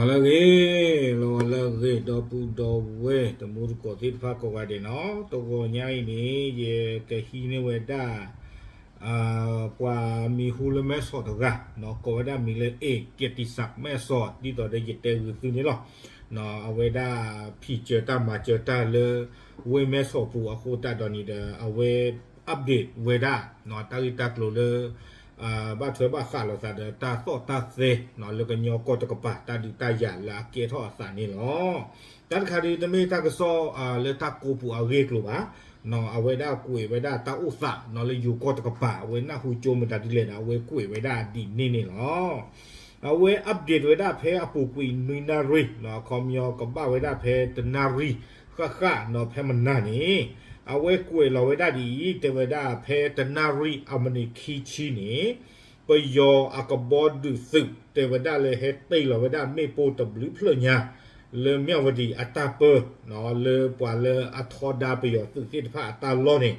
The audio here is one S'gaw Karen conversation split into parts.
လၢအဂ့ၤ, လီၤလၢအဂ့ၤ ဒီပုၢ်ဒီဝဲၢ် တံၤသကိးသ့ၣ်တဖၣ်ကိးဂၤဒဲးနီၤ, တဂီၤညါအံၤန့ၣ် ယကဟံးန့ၢ်ဝဲဒၣ် ပှၤမံၤဟူလၢမဲၢ်ဆီးတဂၤ, ကိးဝဲဒၣ်မံၤလၢ A ကဲတံစး မဲၢ်ဆီး ဒ်သိးဒီးယတဲဂုာ်သုန့ၣ်လီၤ. အဝဲဒၣ်ဖံးစၢၤတၢ်မၤစၢၤတၢ်လၢ ဝ့ၢ်မဲၢ်ဆီးပူၤအဃိသတးဒီးန့ၣ်ဒီး အဝဲ update ဝဲဒၣ် တၢ်ဂ့ၢ်တၢ်ကျိၤလၢ ဘၣ်ထွဲဘၣ်ဃးလိာ်သးဒီးတၢ်သီၣ်တၢ်သဲ လၢကညီကီၢ်တကပၤ တၢ်ဒုးတၢ်ယၤလၢအကဲထီၣ်အသးန့ၣ်လီၤ. တၢ်တခါဒုး တမ့ၢ်တၢ်ကစီၣ်လၢတၢ်ကိးပူၤအဂ့ၢ်အကျိၤဘၣ်. အဝဲဒၣ်ကွဲးဝဲဒၣ်တၢ်အိၣ်သးလၢယိၤကီၢ်တကပၤ အဝဲနၢ်ဟူကၠိမတၤဒ်လဲၣ်ဒီး အဝဲကွဲးဝဲဒၣ်ဒ်န့ၣ်န့ၣ်လီၤ. အဝဲ update ဝဲဒၣ်ဖဲအပူၤကွံာ်နွံနၣ်ရံၣ် အခီပညီကဘၣ်ဝဲဒၣ်ဖဲတနၣ်ရံၣ် ဃၣ်ဃၣ်နီၤဖဲမနၤန့ၣ် အဝဲကွဲးလီၤဝဲဒၣ်ဒ်အံၤ တဲဝဲဒၣ်ဖဲတနၣ်ရံၣ်အမံးနံးခံဆံန့ၣ် ပယီၤအကဘီဒုးသုး တဲဝဲဒၣ်လၢဟဲတ့ၢ်လီၤဝဲဒၣ်မ့ၣ်ပိၢ်တဘျုးဖျၢၣ်ညါ လၢမၠၣ်ဝတံၤအတၢ်ပၢ လၢပှၤလၢအထီဒါပယီၤသုးသ့ၣ်တဖၣ်အတၢ်လီၢ်န့ၣ်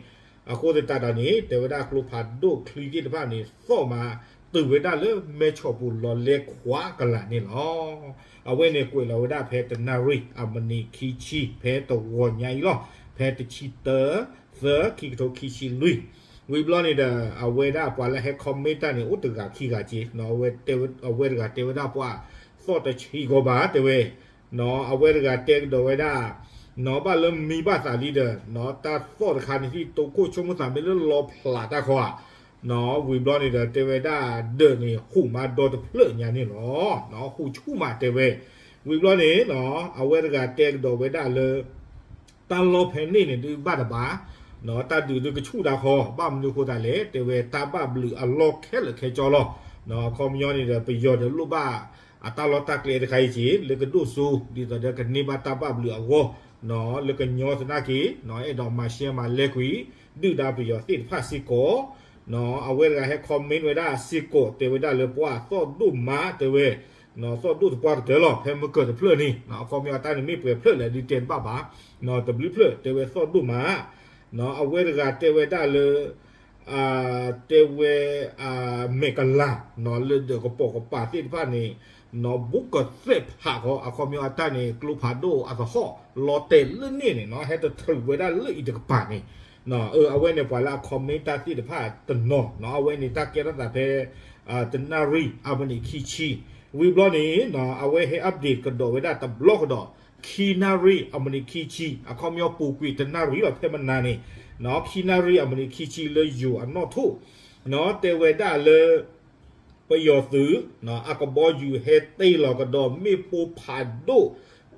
အဃိသတးဒီးန့ၣ် တဲဝဲဒၣ်ကျိဖးဒိၣ်ချံသ့ၣ်တဖၣ်န့ၣ် သီၣ်မၤတုၤဝဲဒၣ်လၢမဲၢ်ဆီးပူၤလီၤလဲခွးကလာ်န့ၣ်လီၤ. အဝဲန့ၣ်ကွဲးလီၤဝဲဒၣ်ဖဲတနၣ်ရံၣ်အမံးနံးခံဆံ ဖဲတဂီၤညါအံၤလီၤ. ဖဲတဆံတၢ သၢ ခံကထိခံဆံလွံၢ် ဝံၤဘျီန့ၣ်ဒီး အဝဲဒၣ်ပှၤလၢဟဲ comment တၢ်န့ၣ် အိၣ်တဂၤခံဂၤက့ၤ အဝဲတဂၤတဲဝဲဒၣ်ပှၤသီၣ်တဆံးကီးဘၣ် တဲဝဲ အဝဲတဂၤတဲကဒီးဝဲဒၣ် ဘၣ်လၢမံဘၣ်သးလံဒီး တၢ်သီၣ်တခါန့ၣ် သံတိခိၣ်ဆိကမိၣ်သးမ့ၢ်လၢလီဖျးတၢ်ခီဧါ ဝံၤဘျီန့ၣ်ဒီး တဲဝဲဒၣ်ဒၢးန့ၣ် ဟူးမးဒီတဖျၢၣ်ညါန့ၣ်လီၤ. ဟူးဆူၣ်မးတဲဝဲ ဝံၤဘျီန့ၣ် အဝဲတဂၤတဲကဒီးဝဲဒၣ်လၢ တၢ်လီၢ်ဖဲန့ၣ်န့ၣ်ဒုးဘၣ်တဘၣ် တၢ်ဒုးဒုးကဆူၣ်တၢ်ခီ ဘၣ်မနုၤအဃိသတးလဲၣ် တဲဝဲတၢ်ဘၣ်ဘျုးအလီၢ်ခဲလၢာ်ခဲဆ့လီၤ. အခီပညီန့ၣ်ဒီး ပယီၤဒီးလိၣ်ဘၣ်အတၢ်လီၢ်တၢ်ကျဲတခါအံၤက့ၤ လၢကဒိၣ်စိ ဒ်သိးဒီးကန့ၢ်ဘၣ်တၢ်ဘၣ်ဘျုးအဂီၢ် လၢကညီသနာ်က့ အဲၣ်ဒိးမၤရှဲမၤလဲကွံာ် ဒုၣ်ဒါပယီၤသ့ၣ်တဖၣ်စ့ၢ်ကီး အဝဲတဂၤဟဲ comment ဝဲဒၣ်စ့ၢ်ကီး တဲဝဲဒၣ်လၢပှၤသီၣ်ဒိၣ်မး တဲဝဲ သီၣ်ဒိၣ်တပှၢ်ကတၢၢ်လီၤ ဖဲမုၢ်ကၢၤတဖျၢၣ်န့ၣ် အခီပညီတၢ်န့ၣ်မ့ၢ်ပှဲၤဖျၢၣ်လဲၣ်ဒုးတဲတဘၣ်ဘၣ် တဘျုးဖျၢၣ် တဲဝဲသီၣ်ဒိၣ်မး အဝဲတဂၤတဲဝဲဒၣ်လၢ တဲဝဲ မဲာ်ကလၤ လၢဒၢးကပိာ်ကပၤသ့ၣ်တဖၣ်န့ၣ် ဘူးကသဲးဖးဃီ အခီပညီအတၢ်န့ၣ် ကျိဖးဒိၣ်အသဟီၣ် လီၤတဲာ်လၢန့ၣ်န့ၣ် ဟဲတထြုးဝဲဒၣ်လၢအံၤတကပၤန့ၣ် အဝဲန့ၣ်ပှၤလၢအ comment တၢ်သ့ၣ်တဖၣ်တနီၤ အဝဲန့ၣ်တၢ်ကဲထီၣ်သးဖဲ တနၣ်ရံၣ်အမံးနံးခံဆံ ဝံၤဘျီန့ၣ် အဝဲဟဲ update ကဒီးဝဲဒၣ်တဘျီကဒီး ခံနၣ်ရံၣ်အမံးနံးခံဆံ အခီပညီပူၤကွံာ်တနၣ်ရံၣ်လီၤဖဲမနၤန့ၣ် ခံနၣ်ရံၣ်အမံးနံးခံဆံလၢယိၤအနီၣ်ထိၣ် တဲဝဲဒၣ်လၢ ပယီၤသုး အကဘီယူၤဟဲတ့ၢ်လီၤကဒီးမ့ၣ်ပိၢ်ဖးဒိၣ်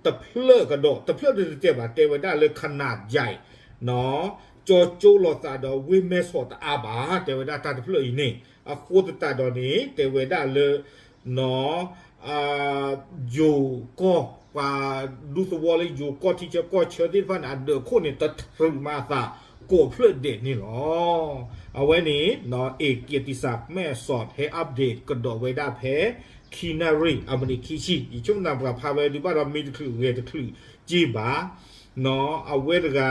တဖျၢၣ်ကဒီး တဖျၢၣ်ဒုးတတဲဘၣ် တဲဝဲဒၣ်လၢ ခနၣ်ယဲၣ် ကၠီကၠိလိာ်သးဒီးဝ့ၢ်မဲၢ်ဆီးတအါဘၣ် တဲဝဲဒၣ်တၢ်တဖျၢၣ်အံၤန့ၣ် အဃိသတးဒီးန့ၣ် တဲဝဲဒၣ်လၢ ယိၤကီၢ် ပှၤဒူသဝီလၢယိၤကီၢ်ထံဆၢကီၢ်ဆၢသ့ၣ်တဖၣ်န့ၣ် အဒၢးခိၣ်န့ၣ် တထြုးမးအသးကိးဖျၢၣ်ဒဲးန့ၣ်လီၤ. အဝဲန့ၣ် A ကဲတံစး မဲၢ်ဆီး ဟဲ update ကဒီးဝဲဒၣ်ဖဲ ခံနၣ်ရံၣ်အမံးနံးခံဆံ ယဆိကမိၣ်သးပှၤဖးဝဲဒုးဘၣ်ဒီးမ့ၢ်တချုးဂဲၤတချုးက့ဘၣ် အဝဲတဂၤ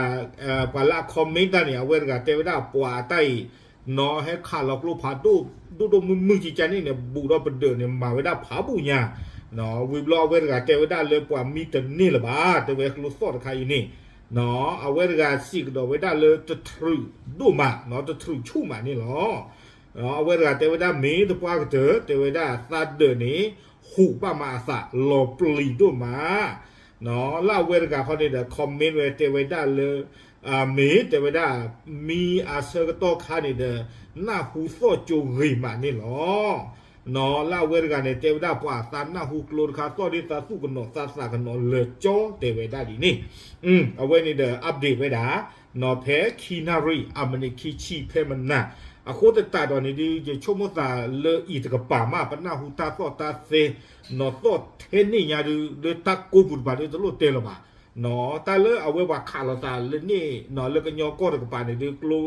ပှၤလၢအ comment တၢ်န့ၣ် အဝဲတဂၤတဲဝဲဒၣ်ပှၤအတၢ်အံၤ နီၢ်ဟဲခးလီၤကျိဖးဒိၣ် ဒိၣ်ဒိၣ်မုၢ်မုၢ်ကကန့ၣ်န့ၣ် ဘူးဒီးပဒၢးန့ၣ် မၤဝဲဒၣ်ဖးဘူးညါ ဝံၤဘျီအဝဲတဂၤတဲဝဲဒၣ်လၢပှၤမံတန့ၢ်လၢၤဘၣ် တဲဝဲကျိသီၣ်တခါအံၤန့ၣ် အဝဲတဂၤစံးကဒီးဝဲဒၣ်လၢတထြုးဒိၣ်မး တထြုးဆူၣ်မးန့ၣ်လီၤ. အဝဲတဂၤတဲဝဲဒၣ်မ့ၢ်တပှၢ်ကတၢၢ် တဲဝဲဒၣ်သးဒၢးန့ၣ် ဟူးဘၣ်မးအသးလီၤပျံၤဒိၣ်မး လၢအဝဲတဂၤခီန့ၣ်ဒီး comment ဝဲတဲဝဲဒၣ်လၢ မ့ၢ်တဲဝဲဒၣ် မံအဆၢကတီၢ်ခါန့ၣ်ဒီး နၢ်ဟူသီၣ်ကၠိဂ့ၤမးန့ၣ်လီၤ. လၢအဝဲတဂၤန့ၣ် တဲဝဲဒၣ်ပှၤသးနၢ်ဟူကျိတခါသီၣ်ဒ်သးသူၣ်ကနိးသးသးကနိးလၢာ်ကၠီတဲဝဲဒၣ်ဒ်န့ၣ် အဝဲန့ၣ်ဒီး update ဝဲဒၣ် နီၢ်ဖဲခံနၣ်ရံၣ်အမံးနံးခံဆံဖဲမနၤ အဃိသတးဒီးန့ၣ်ဒုး ယဆိကမိၣ်သးလၢအံၤတကပၤမး ပနၢ်ဟူတၢ်သီၣ်တၢ်သဲ နီၢ်သီၣ်ထဲန့ၣ်ညါဒုး လၢတၢ်ကိးပူၤတကပၤဒုးတလိၣ်တဲလၢၤဘၣ် တၢ်လၢအဝဲပှၤခးလိာ်သးလၢန့ၣ် လၢကညီကီၢ်တကပၤန့ၣ်ဒုး ကျိ မ့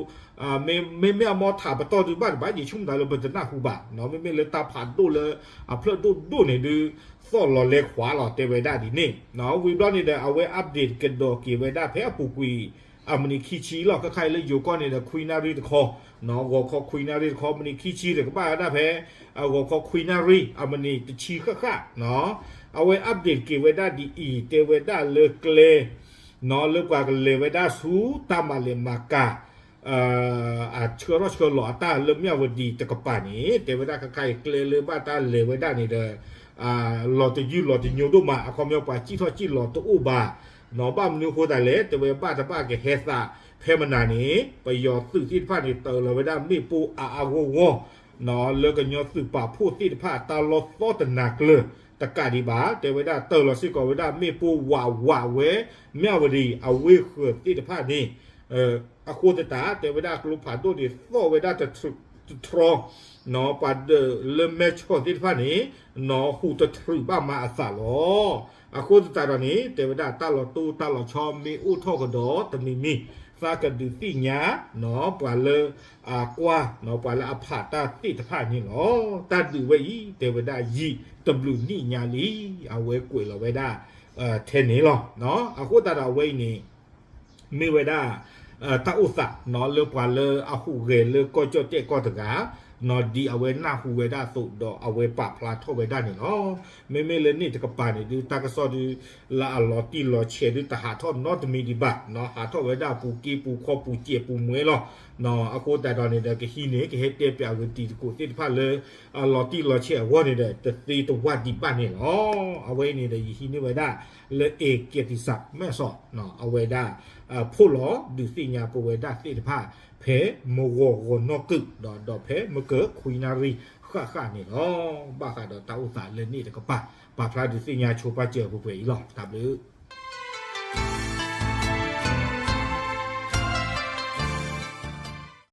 မ့ၢ်အမီထးပတီၢ်ဒုးဘၣ်တဘၣ် ယဆိကမိၣ်သးလၢပတနၢ်ဟူဘၣ် မ့မ့ၢ်လၢတၢ်ဖးဒိၣ်လၢအဖျၢၣ်ဒိၣ်ဒိၣ်န့ၣ်ဒုး သီၣ်လီၤလဲခွးလီၤ တဲဝဲဒၣ်ဒ်န့ၣ် ဝံၤဘျီန့ၣ်ဒီး အဝဲ update ကဒီးက့ၤဝဲဒၣ်ဖဲအပူၤကွံာ် အမံးနံးခံဆံလီၤ ခဲခါအံၤလၢယိၤကီၢ်န့ၣ်ဒီး ခွံနၣ်ရံၣ်တခီ ဂီၤခီခွံနၣ်ရံၣ်တခီ မံးနံးခံဆံဒီးကဘၣ်ဝဲဒၣ်ဖဲ ဂီၤခီခွံနၣ်ရံၣ် အမံးနံးတဆံဃၣ်ဃၣ် အဝဲ update က့ၤဝဲဒၣ်ဒ်အံၤ တဲဝဲဒၣ်လၢကျဲ နီၢ် လၢပှၤကလဲၤဝဲဒၣ်ဆူတၢ်မၤလဲၤမၤကၤ အဆှၢထီၣ်ဆှၢလီၤအတၢ်လၢမၠၣ်ဝတံၤတကပၤန့ၣ် တဲဝဲဒၣ်ခဲခါအံၤ ကျဲလၢဘၣ်တၢ်လဲၤဝဲဒၣ်န့ၣ်ဒီး လီၤတယုၢ်လီၤတညိဒိၣ်မး အခီပညီပှၤစံၣ်ထီၣ်စံၣ်လီၤတအိၣ်ဘၣ် နီၢ် ဘၣ်မနုၤအဃိသတးလဲၣ် တဲဝဲဘၣ်တဘၣ်ကဟဲသးဖဲမနၤန့ၣ် ပယီၤသုးသ့ၣ်တဖၣ်န့ၣ် တၢၤလီၤဝဲဒၣ်မ့ၣ်ပိၢ်အါအါဂီၢ်ဂီၢ် နီၢ် လၢကညီသုးပာ်ဖှိၣ်သ့ၣ်တဖၣ်အတၢ်လီၢ်သီတနၤကျၢၤ တကးဒံးဘၣ် တဲဝဲဒၣ်တၢၤလီၤစ့ၢ်ကီးဝဲဒၣ်မ့ၣ်ပိၢ်ဝးဝးဝဲ မၠၣ်ဝတံၤအဝ့ၢ်ဃၢၤသ့ၣ်တဖၣ်န့ၣ် အဃိသတး တဲဝဲဒၣ်ကျိဖးဒိၣ်န့ၣ် သီၣ်ဝဲဒၣ်တထြူးတထြီ နီၢ် ပှၤဒၢးလၢမဲဆီးသ့ၣ်တဖၣ်န့ၣ် နီၢ် ဟူးတထြူးဘၣ်မၤအသးလီၤ. အဃိသတးဒီးန့ၣ် တဲဝဲဒၣ်တၢ်လီၤတိၢ်တၢ်လီၤဆီမ့ၢ်အိၣ်ထီၣ်ကဒီးတမံၤမံၤ သးကဒုးသ့ၣ်ညါ နီၢ် ပှၤလၢအကွၢ် နီၢ် ပှၤလၢအဖးတၢ်သ့ၣ်တဖၣ်န့ၣ်လီၤ. တၢ်ဒုးဝဲအံၤ တဲဝဲဒၣ်ယံာ်တဘျုးနံၣ်ညါလံ အဝဲကွဲးလီၤဝဲဒၣ် ထဲန့ၣ်လီၤ. အဃိသတးဒီးအဝဲအံၤန့ၣ် မ့ၢ်ဝဲဒၣ် တၢ်အိၣ်သး နီၢ် လၢပှၤလၢအဟူးဂဲၤလၢကီၢ်ကၠီၣ်တဲၣ်ကီၢ်တဂၤ နီၢ် ဒ်အဝဲနၢ်ဟူဝဲဒၣ်အသိးဒီးအဝဲပာ်ဖျါထီၣ်ဝဲဒၣ်န့ၣ်လီၤ. မ့မ့ၢ်လၢန့ၣ်တကပၤန့ၣ်ဒုး တၢ်ကစီၣ်ဒုး လၢအလီၤတံၢ်လီၤဆဲးဒုးတဟးထီၣ်နီတမံၤဒံးဘၣ် နီၢ် ဟးထီၣ်ဝဲဒၣ်ပူၤက့ပူၤခီပူၤစဲးပူၤမှဲလီၤ. နီၢ် အဃိသတးဒီးန့ၣ်ဒီး ကဟံးန့ၢ် ကဟဲတဲပၠးဂ့ၤတံၤသကိးသ့ၣ်တဖၣ်လၢ အလီၤတံၢ်လီၤဆဲးအဂီၢ်န့ၣ်ဒီး တသ့တဝၢ်ဒံးဘၣ်န့ၣ်လီၤ. အဝဲအံၤန့ၣ်ဒီး ယဟံးန့ၢ်ဝဲဒၣ် လၢအဲၣ်ကဲတံစးမဲၢ်စီး နီၢ် အဝဲဒၣ် ဖိးလီၤဒုးသ့ၣ်ညါပဝဲဒၣ်သ့ၣ်တဖၣ် ဖဲမုၢ်ဂီၤဂီၤနီၢ်ကုၢ် ဒီးဒီးဖဲမုၢ်ကၢၤခွံနၣ်ရံၣ်ဃၣ်ဃၣ်န့ၣ်လီၤ. ဘၣ်ဃးဒီးတၢ်အိၣ်သးလၢန့ၣ်တကပၤ ပာ်ဖျါဒုးသ့ၣ်ညါဆိပာ်စၢၤပှဲၤပှဲၤအံၤလီၤ. တၢ်ဘျုး